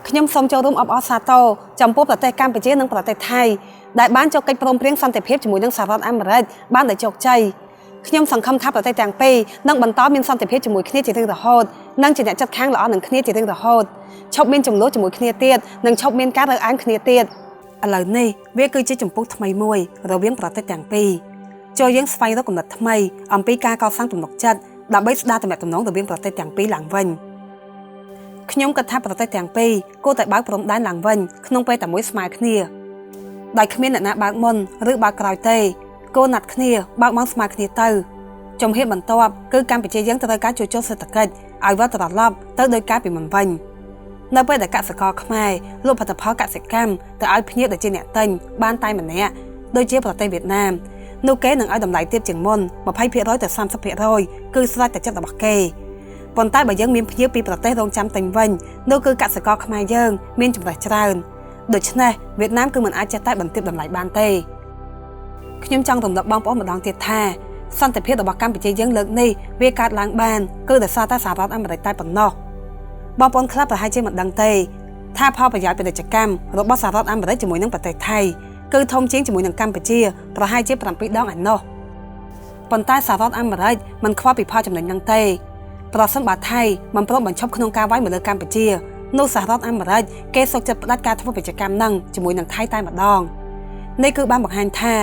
ខ្ញុំសូមចូលរួមអបអរសាទរចំពោះប្រទេសកម្ពុជានិងប្រទេសថៃដែលបានចុះកិច្ចព្រមព្រៀងសន្តិភាពជាមួយនឹងសហរដ្ឋអាមេរិកបានដោយជោគជ័យខ្ញុំសង្ឃឹមថាប្រទេសទាំងពីរនឹងបន្តមានសន្តិភាពជាមួយគ្នាជារៀងរហូតនិងជាអ្នកជិតខាងល្អនឹងគ្នាជារៀងរហូតឈប់មានជម្លោះជាមួយគ្នាទៀតនិងឈប់មានការរើសអើងគ្នាទៀតឥឡូវនេះវាគឺជាជំពូកថ្មីមួយរវាងប្រទេសទាំងពីរចូលយើងស្វែងរកគំនិតថ្មីអំពីការកសាងទំនុកចិត្តដើម្បីស្ដារទំនាក់ទំនងរវាងប្រទេសទាំងពីរឡើងវិញ។ ខ្ញុំគិតថាប្រទេសទាំងពីរគួរតែបើកព្រំដែនឡើងវិញក្នុងពេលតែមួយស្មើគ្នាដោយគ្មានអ្នកណាបើកមុនឬបើកក្រោយទេគួរណាត់គ្នាបើកម៉ោងស្មើគ្នាទៅជំហានបន្ទាប់គឺកម្ពុជាយើងត្រូវការជួសជុលសេដ្ឋកិច្ចឲ្យវិលត្រឡប់ទៅដោយការពីមុនវិញនៅពេលដែលកសិករខ្មែរលក់ផលិតផលកសិកម្មទៅឲ្យភ្ញៀវដែលជាអ្នកទិញបានតែម្នាក់ដូចជាប្រទេសវៀតណាមនោះគេនឹងឲ្យតម្លៃទាបជាងមុន20%ទៅ30%គឺស្រេចតែចិត្តរបស់គេប៉ុន្តែបើយើងមានភ្ញៀវពីប្រទេសរងចាំទិញវិញនោះគឺកសិករខ្មែរយើងមានជម្រើសច្រើនដូច្នេះវៀតណាមគឺមិនអាចចេះតែបន្ទាបតម្លៃបានទេខ្ញុំចង់រំលឹកបងប្អូនម្ដងទៀតថាសន្តិភាពរបស់កម្ពុជាយើងលើកនេះវាកើតឡើងបានគឺដោយសារតែសហរដ្ឋអាមេរិកតែប៉ុណ្ណោះបងប្អូនខ្លះប្រហែលជាមិនដឹងទេថាផលប្រយោជន៍ពាណិជ្ជកម្មរបស់សហរដ្ឋអាមេរិកជាមួយនឹងប្រទេសថៃគឺធំជាងជាមួយនឹងកម្ពុជាប្រហែលជា7ដងឯណោះប៉ុន្តែសហរដ្ឋអាមេរិកមិនខ្វល់ពីផលចំណេញនឹងទេប្រសិនបើថៃមិនព្រមបញ្ឈប់ក្នុងការវាយមកលើកម្ពុជានោះសហរដ្ឋអាមេរិកគេសុខចិត្តផ្ដាច់ការធ្វើពាណិជ្ជកម្មនឹងជាមួយនឹងថៃតែម្ដងនេះគឺបានបង្ហាញថា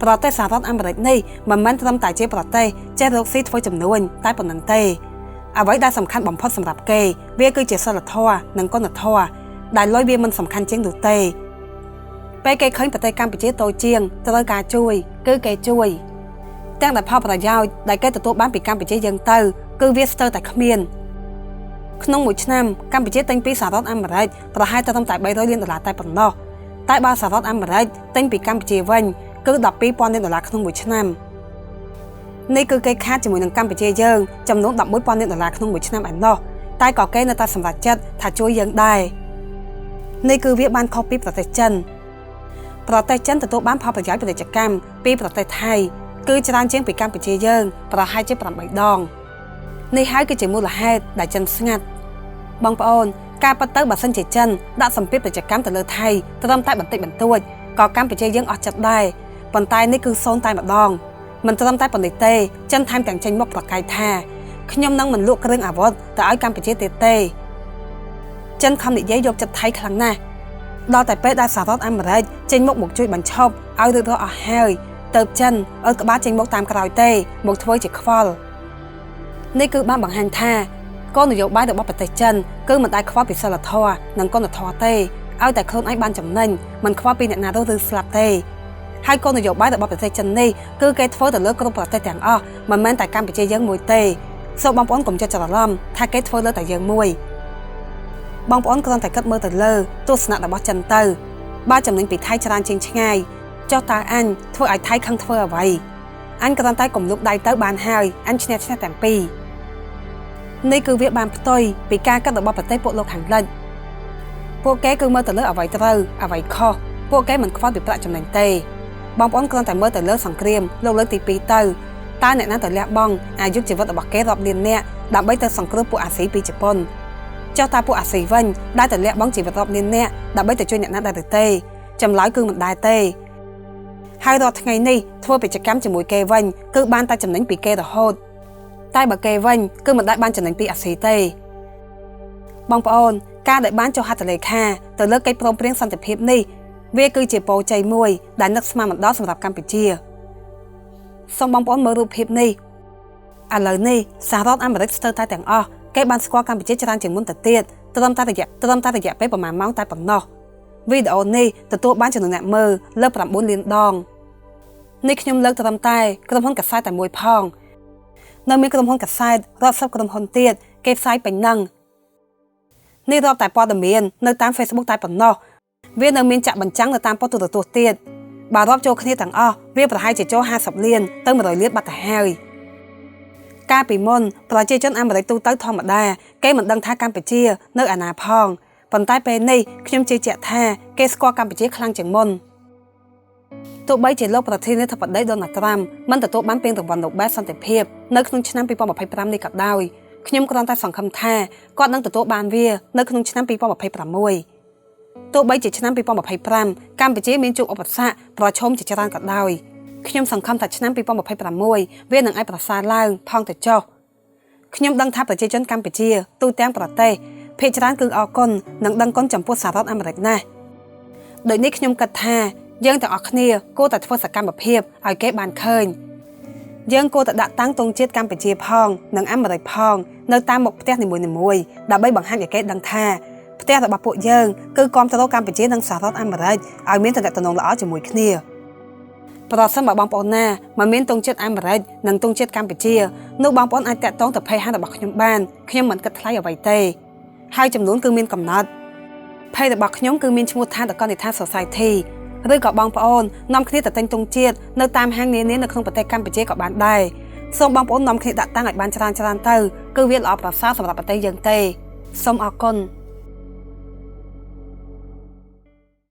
ប្រទេសសហរដ្ឋអាមេរិកនេះមិនមែនត្រឹមតែជាប្រទេសចេះរកស៊ីធ្វើចំនួនតែប៉ុណ្ណឹងទេអ្វីដែលសំខាន់បំផុតសម្រាប់គេវាគឺជាសិលធម៌និងគុណធម៌ដែលលុយវាមិនសំខាន់ជាងនោះទេពេលគេឃើញប្រទេសកម្ពុជាតូចជាងត្រូវការជួយគឺគេជួយទាំងដែលផលប្រយោជន៍ដែលគេទទួលបានពីកម្ពុជាយើងទៅគឺវាស្ទើរតែគ្មានក្នុងមួយឆ្នាំកម្ពុជាទិញពីសហរដ្ឋអាមេរិកប្រហែលត្រឹមតែ300លានដុល្លារតែប៉ុណ្ណោះតែបើសហរដ្ឋអាមេរិកទិញពីកម្ពុជាវិញគឺ12,000លានដុល្លារក្នុងមួយឆ្នាំនេះគឺគេខាតជាមួយនឹងកម្ពុជាយើងចំនួន11,000លានដុល្លារក្នុងមួយឆ្នាំឯណោះតែក៏គេនៅតែសម្រេចចិត្តថាជួយយើងដែរនេះគឺវាបានខុសពីប្រទេសចិនប្រទេសចិនទទួលបានផលប្រយោជន៍ពាណិជ្ជកម្មពីប្រទេសថៃគឺច្រើនជាងពីកម្ពុជាយើងប្រហែលជា8ដងនេះហើយគឺជាមូលហេតុដែលចិនស្ងាត់បងប្អូនការប៉ັດទៅបើសិនជាចិនដាក់សម្ពាធពាណិជ្ជកម្មទៅលើថៃត្រឹមតែបន្តិចបន្តួចក៏កម្ពុជាយើងអស់ចិត្តដែរប៉ុន្តែនេះគឺសូន្យតែម្ដងមិនត្រឹមតែប៉ុណ្ណេះទេចិនថែមទាំងចេញមុខប្រកែកថាខ្ញុំនឹងមិនលក់គ្រឿងអាវុធទៅឲ្យកម្ពុជាទៀតទេចិនខំនិយាយយកចិត្តថៃខ្លាំងណាស់ដល់តែពេលដែលសហរដ្ឋអាមេរិកចេញមុខមកជួយបញ្ឈប់ឲ្យរួចរាល់អស់ហើយទៅចិនឲ្យក្បាលចេញមកតាមក្រោយទេមកធ្វើជាខ្វល់នេះគឺបានបង្ហាញថាគោលនយោបាយរបស់ប្រទេសចិនគឺមិនដែលខ្វល់ពីសិលធម៌និងគុណធម៌ទេឲ្យតែខ្លួនឯងបានចំណេញមិនខ្វល់ពីអ្នកណារស់ឬស្លាប់ទេហើយគោលនយោបាយរបស់ប្រទេសចិននេះគឺគេធ្វើទៅលើគ្រប់ប្រទេសទាំងអស់មិនមែនតែកម្ពុជាយើងមួយទេសូមបងប្អូនកុំចិត្តច្រឡំថាគេធ្វើលើតែយើងមួយបងប្អូនគ្រាន់តែគិតមើលទៅលើទស្សនៈរបស់ចិនទៅបើចំណេញពីថៃច្រើនជាងឆ្ងាយចុះតើអញធ្វើឲ្យថៃខឹងធ្វើអ្វីអញគ្រាន់តែកុំលូកដៃទៅបានហើយអញឈ្នះឈ្នះទាំងពីរនេះគឺវាបានផ្ទុយពីការគិតរបស់ប្រទេសពួកលោកខាងលិចពួកគេគឺមើលទៅលើអ្វីត្រូវអ្វីខុសពួកគេមិនខ្វល់ពីប្រាក់ចំណេញទេបងប្អូនគ្រាន់តែមើលទៅលើសង្គ្រាមលោកលើកទី2ទៅតើអ្នកណាទៅលះបង់អាយុជីវិតរបស់គេរាប់លាននាក់ដើម្បីទៅសង្គ្រោះពួកអាស៊ីពីជប៉ុនចុះតើពួកអាស៊ីវិញដែលទៅលះបង់ជីវិតរាប់លាននាក់ដើម្បីទៅជួយអ្នកណាដែរឬទេចម្លើយគឺមិនដែរទេហើយរាល់ថ្ងៃនេះធ្វើពាណិជ្ជកម្មជាមួយគេវិញគឺបានតែចំណេញពីគេរហូតតែបើគេវិញគឺមិនដែលបានចំណេញពីអាស៊ីទេបងប្អូនការដែលបានចុះហត្ថលេខាទៅលើកិច្ចព្រមព្រៀងសន្តិភាពនេះវាគឺជាពរជ័យមួយដែលនឹកស្មានមិនដល់សម្រាប់កម្ពុជាសូមបងប្អូនមើលរូបភាពនេះឥឡូវនេះសហរដ្ឋអាមេរិកស្ទើរតែទាំងអស់គេបានស្គាល់កម្ពុជាច្រើនជាងមុនទៅទៀតត្រឹមតែរយៈពេលប្រហែលម៉ោងតែប៉ុណ្ណោះវីដេអូនេះទទួលបានចំនួនអ្នកមើលលើ9លានដងនេះខ្ញុំលើកត្រឹមតែក្រុមហ៊ុនកាសែតតែមួយផងនៅមានក្រុមហ៊ុនកាសែតរាប់សិបក្រុមហ៊ុនទៀតគេផ្សាយពេញនឹងនេះរាប់តែព័ត៌មាននៅតាម Facebook តែប៉ុណ្ណោះវានៅមានចាក់បញ្ចាំងនៅតាមប៉ុស្តិ៍ទូរទស្សន៍ទៀតបើរាប់ចូលគ្នាទាំងអស់វាប្រហែលជាចូល50លានទៅ100លានបាត់ទៅហើយកាលពីមុនប្រជាជនអាមេរិកទូទៅធម្មតាគេមិនដឹងថាកម្ពុជានៅអាណាផងប៉ុន្តែពេលនេះខ្ញុំជឿជាក់ថាគេស្គាល់កម្ពុជាខ្លាំងជាងមុនទោះបីជាលោកប្រធានាធិបតីដូណាល់ត្រាំមិនទទួលបានពានរង្វាន់ណូបែលសន្តិភាពនៅក្នុងឆ្នាំ2025នេះក៏ដោយ ខ្ញុំគ្រាន់តែសង្ឃឹមថាគាត់នឹងទទួលបានវានៅក្នុងឆ្នាំ2026ទោះបីជាឆ្នាំ2025កម្ពុជាមានជួបឧបសគ្គប្រឈមជាច្រើនក៏ដោយខ្ញុំសង្ឃឹមថាឆ្នាំ2026វានឹងអាចប្រសើរឡើងផងទៅចុះខ្ញុំដឹងថាប្រជាជនកម្ពុជាទូទាំងប្រទេសភាគច្រើនគឺអរគុណនិងដឹងគុណចំពោះសហរដ្ឋអាមេរិកណាស់ដូចនេះខ្ញុំគិតថាយើងទាំងអស់គ្នាគួរតែធ្វើសកម្មភាពឲ្យគេបានឃើញយើងគួរតែដាក់តាំងទង់ជាតិកម្ពុជាផងនិងអាមេរិកផងនៅតាមមុខផ្ទះនីមួយៗដើម្បីបង្ហាញឲ្យគេដឹងថាផ្ទះរបស់ពួកយើងគឺគាំទ្រកម្ពុជានិងសហរដ្ឋអាមេរិកឲ្យមានទំនាក់ទំនងល្អជាមួយគ្នាប្រសិនបើបងប្អូនណាមិនមានទង់ជាតិអាមេរិកនិងទង់ជាតិកម្ពុជានោះបងប្អូនអាចតាក់ទងទៅ page ហាងរបស់ខ្ញុំបានខ្ញុំមិនគិតថ្លៃអ្វីទេហើយចំនួនគឺមានកំណត់ page របស់ខ្ញុំគឺមានឈ្មោះថា The Konitha Society ឬក៏បងប្អូននាំគ្នាទៅទិញទង់ជាតិនៅតាមហាងនានានៅក្នុងប្រទេសកម្ពុជាក៏បានដែរសូមបងប្អូននាំគ្នាដាក់តាំងឲ្យបានច្រើនច្រើនទៅគឺវាល្អប្រសើរសម្រាប់ប្រទេសយើងទេសូមអរគុណ។